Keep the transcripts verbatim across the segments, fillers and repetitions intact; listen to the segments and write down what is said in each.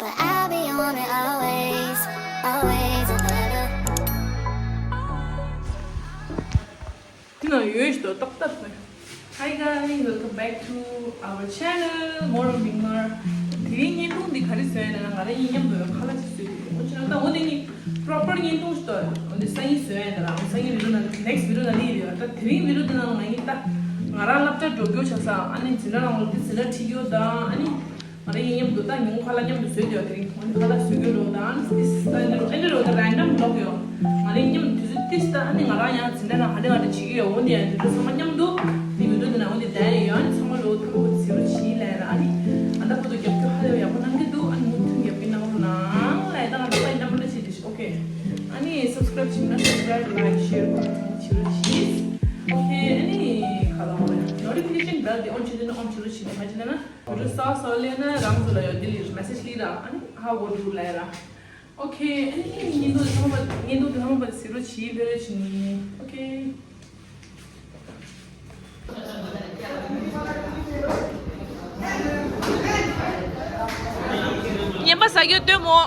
I'll be on it always, always, oh, baby. དེ་ན་ཡོད་ཞིག་ཏོག་ཏོག་ཏོག་ཏོག Hi guys, welcome back to our channel, More of Myanmar. དེ་རིང་བརྙན་ཐུང་འདི་ག་རེ་བཟོས་ཡིན་ན། ང་རང་གཉིས་མཉམ་དུ་ཡང་ཁ་ལག་ཅིག་བཟོས་འདུག་འོ་ཅི་ན་ད་འོ་དེ་ནི་པོ་རོ་པར་བརྙན་ཐུང་ཞིག་ཏོག་འོ་འདི་སང་ཉིན་བཟོས་ཡིན་ད་ར། འོ་སང་ཉིན་བི་ཌི་ཡོ་ནང་next video ནང་ལ་ཡོད། ད་དེ་རིང་བི་ཌི་ཡོ་འདི་ནང་ལ་ང་གཉིས་ད་ང་རང་སློབ་གྲྭ་འགྲོ་རྒྱུ་ཆགས་ས། ཨ་ནི་འཛིན་གྲྭ་ནང་ལ་འདི་འཛིན་གྲྭ་ཁྲིད་རྒྱུ་དང་། ཨ་ནི་ང་རང་གཉིས་མཉམ་དུ་ད་ཉིན་མོ་ཁ་ལག་མཉམ་དུ་བཟོས་ཏེ་ཡོད། དེ་རིང་ཁོང་ཁ་ལག་བཟོ་རྒྱུ་འགྲོ་དང་། ཨ་ནི་ཏིས་ད་འདི་རུ་ཨེ་འདི་རུ་ད་རན་ཌམ་བི་ལོག་ཡོད། ང་རང་གཉིས་མཉམ་དུ་དུས་ཚོད་ཏིས་ད། ཨ་ནི་ང་རང་ཡང་འཛིན་གྲྭ་ནང་ག་འདྲ་ག་འདྲ་བྱེད་ཀྱི་ཡོད། འོ་འདི་ཡང་འཛིན་གྲྭ་ཚང་མ་མཉམ་དུ་འདི་བི་ཌི་ཡོ་འདི་ནང་འོ་འདི་བསྡད་ཡོད། ཨ་ནི་ཚང་མ་ལོ་ཐུགས་ཁུར་ཟེར་རོ་བྱིས་ལས་ར། ཨ་ནི་ཨ་ད་ཁོ་ཚོ་རྒྱབ་སྐྱོར་ཧ་ལས་ཡག་པོ་གནང་གི་འདུག་ཨ་ནི་མུ་མཐུད་རྒྱབ་སྐྱོར་གནང་རོགས་གནང་ལས། ད་ང་ད་ལྟ་ཡིན་ན་མ་འདྲ་བྱེད་དེ་ཤི། ཨོ་ཁེ། ཨ་ནི་སབ་སི་ཀ་རབ་བྱེད་ན་སབ་སི་ཀ་རབ་ལའིཀ་ཤེར་ཀོ་མེན་ཊི་བྱེད་རོགས་གྱིས། ཨོ་ཁེ། ཨ་ནི་ག་ལ་འོ་ནོ་ཊི་ཕི་ཁེ་ཤན་བྷེལ་དེ་ཨོན་བྱེད་དེ་ན་ཨོན་བྱེད་རོགས་གྱིས། ནི་མ་བྱེད་ན་བི་ཌི་ཡོ་གསར་པ་གསར་པ་སླེབས་ན་རང་ཚོ་ལ་ཡང་འདི་ལི་མེ་སེ་ཇི་སླེབས་ར། ཨ་ནི་ཧ་གོ་འདུག་ལབ་ར། ཨོ་ཁེ། ཨ་ནི་བརྙན་ཐུང་དེ་ཚང་མ་བརྙན་ཐུང་དེ་ཚང་མ་གཟིགས་རོགས་གྱིས། ལྷོད་ལྷོད་བྱེད་ནི། ཨོ་ཁེ། ཉན་པ་ཟ་རྒྱུ་སྟོན་མོ།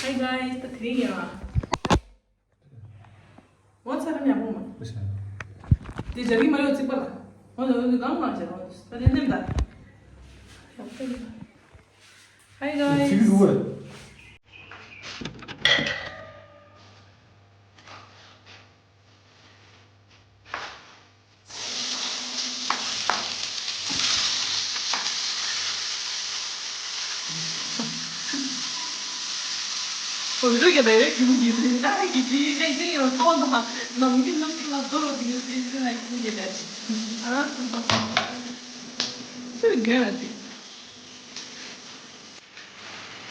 Hi guys, ད་དེ་རིང་ཡང་། འོ་ཚ་རམ་ཡག་པོ་མ། དེ་རྒྱ་གི་མ་ཡོད་ཚིག་པ་ལ། འོ་འོ་འོ་གང་མ་བྱེད་འོ་ད་དེ་ནེམ་ད། ཡག་པོ་ཡིན། Hi guys.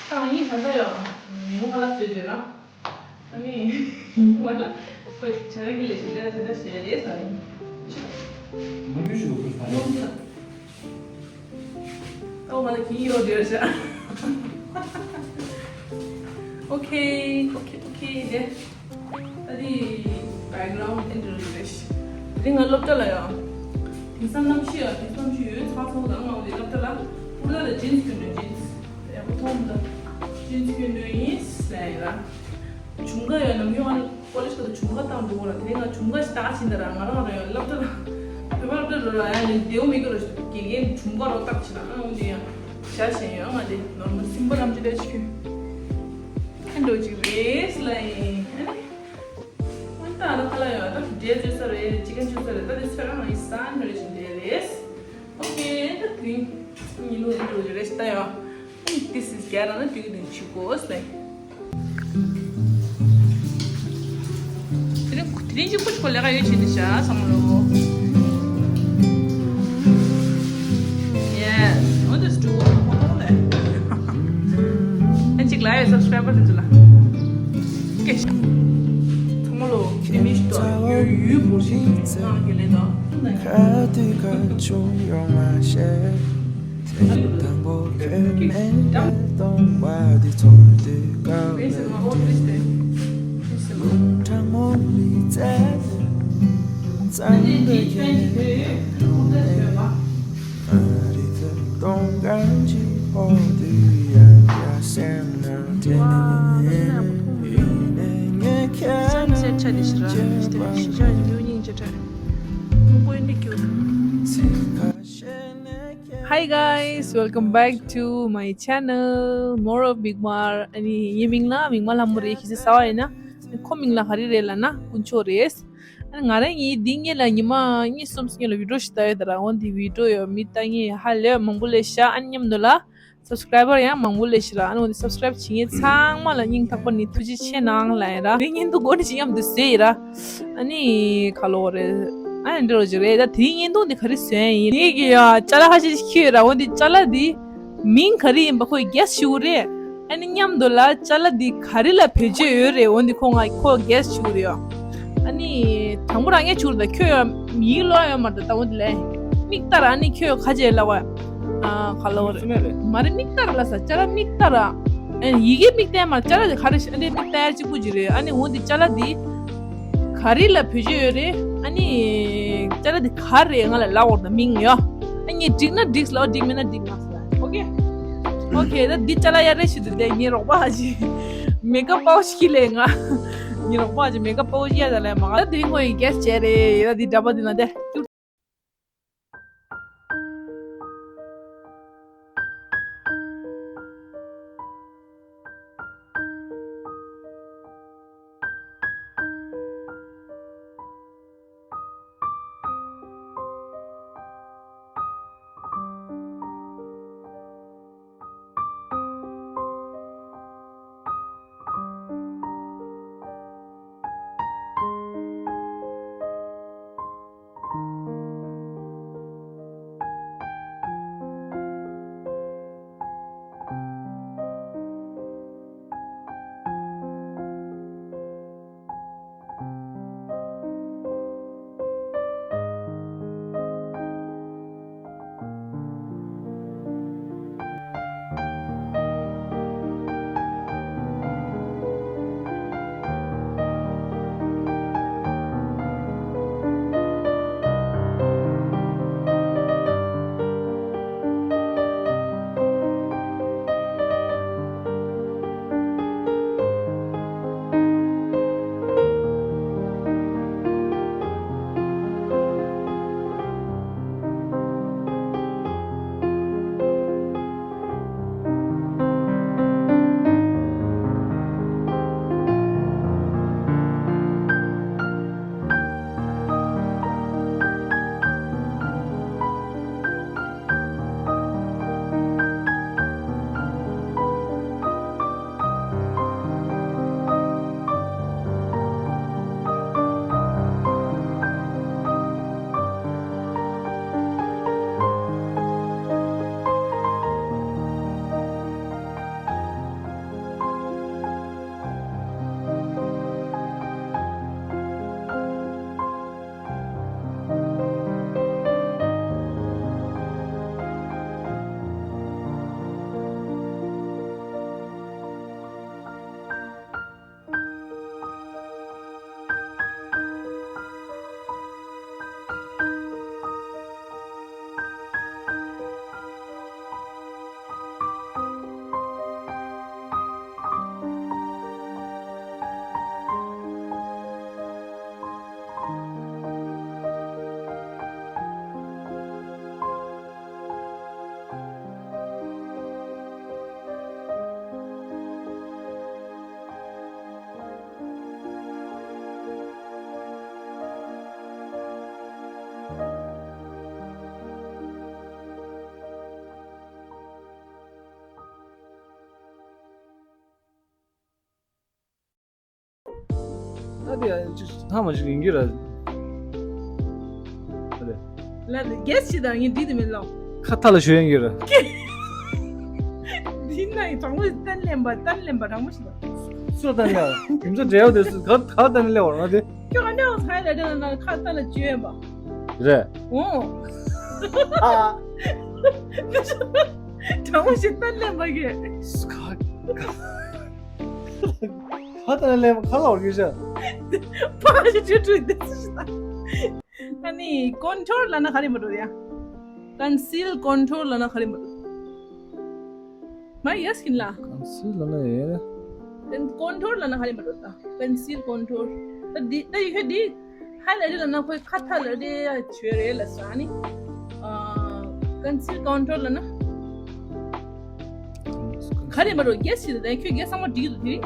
ཨ་ཡིན་ད་ལྟ་ཡང་ཉིན་མོ་ཁ་ལག་བཟོས་བསྡད་ན། ཨ་ནི་ཉིན་མོ་ཁ་ལག་ཁོས་བྱ་ར་གི་ལས་བྱེད་ལས་ད་ལྟ་བྱས་རེད་ཟ་ཡིན། ནམ་རྒྱུན་ཞིག་ལ་ཁོས་ད་ལྟ། ཨོ་ང་ལ་གིན་ཡོད་བསྡད་ཤག་ཨོ་ཁེ། ཨོ་ཁེ། ཨོ་ཁེ། དེ། ད་དེ་བེག་གྷ་རའུན་ཌི་ཨེ་འདྲ་རེད། དེ་ང་སློབ་གྲྭ་ལ་ཡང་། དེང་སང་གནམ་གཤིས་ཡང་དེང་སང་ཆུ་ཡོད་ཚ་ཚ་དང་ང་འོ་དེ་སློབ་གྲྭ་ལ་ཀུ་ལར་ལ་ཇིན་སི་གྱོན་འགྲོ། ཇིན་སི་ཡག་པོ་མཐོང་འདུག་ཇིན་སི་གྱོན་འགྲོ་ཡིན་ཟེར་ཡིན་ལ། ཇུང་ག་ཡང་ནམ་རྒྱུན་ང་ཀོ་ལེཇ་སྐབས་དུ་ཇུང་ག་བཏང་འགྲོ་གོ་ལ། དེ་རིང་ང་ཇུང་ག་ཞིག་བཏགས་ཕྱིན་ད་ར། ང་རང་རང་ཡང་སློབ་གྲྭ་ལ་བོད་པ་སློབ་གྲྭ་རུ་ལ་ཡང་ནི་དེའུ་མི་དགོས་ར། དགེ་རྒན་ཇུང་ག་རོ་བཏགས་ཕྱིན་ན་ཨང་འོ་དེ་ཡང་བྱ་ཞེན་ཡོད། ང་དེ་ནོར་མ་སིམ་པ་རམ་ཅི་ལས་ཅི་ཁྱོད། ཨེ་འགྲོ་ཅིག་རེད་ལ་ཡིན། ཨ་ནི་ཨ་ནི་ད་ཨ་ད་ཁ་ལ་ཡོད། ཨ་ད་འབྲས་བཅོས་ས་རེད། ཅི་གན་བཅོས་ས་རེད། ད་དེ་ཚོད་རང་ཡིན་ས་འགྲོ་ཅིག་འདྲ་རེད། ཨོ་ཁེ། ད་དེ་རིང་ཉིན་མོ་ཨེ་འགྲོ་ཅིག་རེད་ད་ཡོད། This is རྒྱ་ནག་ན་དུས་ཀྱི་དུས་ཆུ་གོ་སི་ལེ། དེ་རིང་དེ་རིང་གཅིག་པུ་ཅིག་གོ་ལས་ཀ་ཡོད་བྱེད་འདི་བྱ་བསམ་བློ། Yes, what is do? ཨན་ཅིག་ལ་ཡོད་སབ་སི་ཀྲའི་བར་དེ་ཚོ་ལ། སྐད་ཆ། ཚང་མ་ལོ་ཨེ་མི་ཤི་ཏོ་ཡོད་ཡོད་པོ་ཞིག་ང་གི་ལས་དང་། དང་པོ་ཁྱོད་མེད་པའི་སྟོང་པ་འདི་ཚོར་དུས་སྐབས་ལ་དྲན། Hi guys, welcome back to my channel, More of Myanmar. ཨ་ནི་ངའི་མིང་ལ་མིག་དམར་ལྷ་མོ་རེད། ཁྱེད་ཚོས་གཟིགས་པ་ཡིན་ན་ཁོ་མིང་ལ་ག་རེ་རེད་ལབ་ན་དཀོན་མཆོག་རེད། ཨ་ནི་ང་རང་གཉིས་འདི་སྔོན་ལ་ཉི་མ་གཉིས་གསུམ་སྔོན་ལ་བི་ཌི་ཡོ་ཞིག་བལྟས་ཡོད་ད་ར། འོ་འདི་བི་ཌི་ཡོ་ཡང་མི་ལྟ་མཁན་ཧ་ལས་མང་པོ་སླེབས་ཤག་ཨ་ནི་མཉམ་དུ་ལ་སབ་སི་ཀྲའི་བར་ཡང་མང་པོ་སླེབས་ཤག་ཨ་ནི་འོ་འདི་སབ་སི་ཀྲའིབ་བྱེད་མཁན་ཚང་མ་ལ་སྙིང་ཐག་པ་ནས་ཐུགས་རྗེ་ཆེ་གནང་ལབ་ཡིན་ར། ངའི་བརྙན་ཐུང་འགོ་ནས་ཅིག་མཉམ་དུ་བཟོས་ཡིན་ར། ཨ་ནི་ག་ལབ་དགོས་རེད། ཨ་ནི་འདྲ་བོ་ཅིག་རེད། ད་དེའི་བརྙན་ཐུང་དེ་ག་རེ་བཟོས་ཡིན། ངེད་ཀྱི་ཡ་ཅ་ལག་ཁ་ཤས་ཤིག་ཁྱེར་ཡོད་ར། འོ་འདི་ཅ་ལག་འདི་མིང་ག་རེ་ཡིན་པ་ཁོས་གེ་སི་ཞུ་གི་རེད། ཨ་ནི་མཉམ་དུ་ལ་ཅ་ལག་འདི་ག་རེ་ལ་བེད་སྤྱོད་ཡོད་རེད། འོ་འདི་ཁོ་ང་ཁོ་གེ་སི་ཞུ་གི་རེད་ཡ། ཨ་ནི་དང་པོ་རང་ངས་ཞུ་གི་རེད། ད་ཁྱོད་ཡ་ཡིག་ཀློག་ཡོད་མ་རེད། ད་འོ་འདི་ལས་མིག་ལྟ་ར། ཨ་ནི་ཁྱོད་ག་ཅེ་ལ་བ། ཨ་ག་ལ་བ་རེད། མ་རེད། མིག་ལྟ་ར་ལ་ས་ཅ་ལག་མིག་ལྟ་ར། ཨ་ནི་ཡི་གེ་མིག་བལྟས་མ། ཅ་ལག་འདི་ག་རེ་ཨ་འདྲས་མིག་བལྟ་ཡ་གཅིག་པུ་ཅིག་རེད། ཨ་ནི་འོ་འདི་ཅ་ལག་འདི་ག་རེ་ལ་བེད་སྤྱོད་ཡོད་རེད། ཨ་ནི་ཅ་ལག་འདི་ག་རེ་ང་ལ་ལབ་འོར་ད་མིང་ཡོ། ཨ་ངས་འགྲིག་ན་འགྲིག་ལ། འགྲིག་མེད་ན་འགྲིག་མ་སོང་། ཨོ་ཁེ། ཨོ་ཁེ། ད་འདི་ཅ་ལག་ཡ་རེ་ཞིག་འདུག་དེ་ངའི་རོགས་པ་ཅིག་མེ་ཀབ་པའོ་ཅིག་ལས་ང་། ངའི་རོགས་པ་ཅིག་མེ་ཀབ་པའོ་ཅིག་ཡ་ད་ལས་མ་ང་ད་དེ་ངོ་ཡི་གེ་སི་བྱས་རེད། ད་འདི་འདྲ་པ་འདི་ན་དེ། ད་དེ་ཡང་ཅིག་ཐ་མ་ཅིག་ཡིན་གྱི་ར། ད་དེ། ལ་དེ་གེ་སི་ཞིག་དང་ངས་འགྲིག་དེ་མིན་ལོ། ཁ་ཐ་ལ་ཞུ་ཡིན་གྱི་ར། འདི་ན་ཡི་གྲང་མོ་ཞིག་བསྟན་ལེན་པ་བསྟན་ལེན་པ་གྲང་མོ་ཞིག་ལ། སུ་བསྟན་ལེན་པ། དེ་ཚོ་འབྲེལ་བ་དེ་སུ་ག་ག་བསྟན་ལེན་པ་ང་དེ། ཁྱོད་ག་འདྲ་བ་ཚ་ཡི་ལ་འདྲ་ན་ཁ་ཐ་ལ་ཞུ་ཡིན་པ། རེད། འོ། ཨ། གྲང་མོ་ཞིག་བསྟན་ལེན་པ་གི། སུ་ག་ག་ཁ་ལྟ་ལེན་ཁ་ལ་བར་གྱི་ཤ། ཕ་ཞིག་ཅུ་ཅུ་དེ་ཚོ་ཞིག་ད། ཨ་ནི་ཀོན་ཊོར་ལ་ན་ག་རེ་མ་འགྲོ་ཡ། ཀོན་སིལ་ཀོན་ཊོར་ལ་ན་ག་རེ་མ་འགྲོ། མ་ཡ་སི་ཁིན་ལ། ཀོན་སིལ་ལ་ན་ཡ། ཀོན་ཀོན་ཊོར་ལ་ན་ག་རེ་མ་འགྲོ་ད། ཀོན་སིལ་ཀོན་ཊོར། ད་འདི་ད་ཡི་ཧེ་འདི། ཧའི་ལ་ཡི་ཊར་ལ་ན་ཁོའི་ཁ་ཐ་ལ་རེ་ཡ་བྱོས་རེ་ལ་ས་ནི། ཀོན་སིལ་ཀོན་ཊོར་ལ་ན། ག་རེ་མ་རོ་གེ་སི་ཞིག་ད་ཁྱོད་གེ་སི་ཚང་མ་འགྲིག་གི་འདུག་དེ།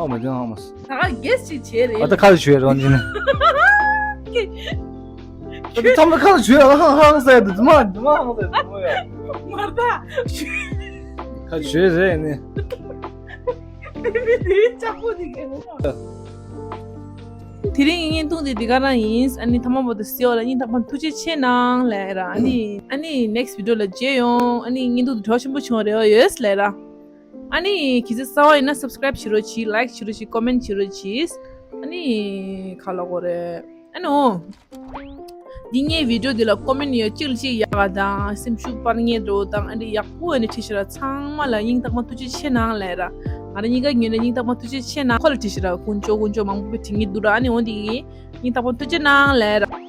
ཧ་མ་དེ་ཧ་མ་སི། ད་ག་གེ་སི་ཞིག་བྱས་རེད། ཨ་ད་ཁ་ལ་བྱོས་རོ་འདི་ནི། ཨ་ད་ཚང་མ་ཁ་ལ་བྱོས་ར་ཧང་ཧང་ཟེར་དུ་དུ་མ་དུ་མ་ཧང་ཟེར་དུ་མ་ཡ། མར་ད། ཁ་བྱོས་རེད་ནི། དེ་རིང་གི་བརྙན་ཐུང་དེ་འདི་ག་རང་ཡིན། ཨ་ནི་ཐ་མ་བར་དུ་གཟིགས་པ་ལ་སྙིང་ཐག་པ་ཐུགས་རྗེ་ཆེ་གནང་ལབ་ར། ཨ་ནི་ཨ་ནི་next video ལ་མཇལ་ཡོང་། ཨ་ནི་བརྙན་ཐུང་དེ་གྲོགས་ཆེན་པོ་བྱུང་བ་རེ་བ་ཡོད་ལབ་ར། ཨ་ནི་གལ་སྲིད་གསར་པ་ཡིན་ན་subscribe བྱེད་རོགས་གྱིས། like བྱེད་རོགས་གྱིས། comment བྱེད་རོགས་གྱིས། ཨ་ནི་ག་ལབ་དགོས་རེད། ཨ་ནི་འོ། འདི་ངའི་video འདི་ལ་comment ཡོད་གཅིག་ལ་གཅིག་ཡག་ག་དང་སེམས་ཤུགས་སྤར་མཁན་འདྲ་བོ་དང་། ཨ་ནི་ཡག་པོ་ཨ་ནི་བྲིས་ཤག་ར། ཚང་མ་ལ་སྙིང་ཐག་པ་ཐུགས་རྗེ་ཆེ་གནང་ལབ་ར། ང་རང་གཉིས་ཀ་ངོས་ནས་སྙིང་ཐག་པ་ཐུགས་རྗེ་ཆེ་གནང་། ཁོ་ལ་བྲིས་ཤག་ར། དཀོན་མཆོག་དཀོན་མཆོག་མང་པོ་བྲིས་མཁན་འདུག་ར། ཨ་ནི་འོ་འདི་གི་སྙིང་ཐག་པ་ཐུགས་རྗེ་གནང་ལབ་ར།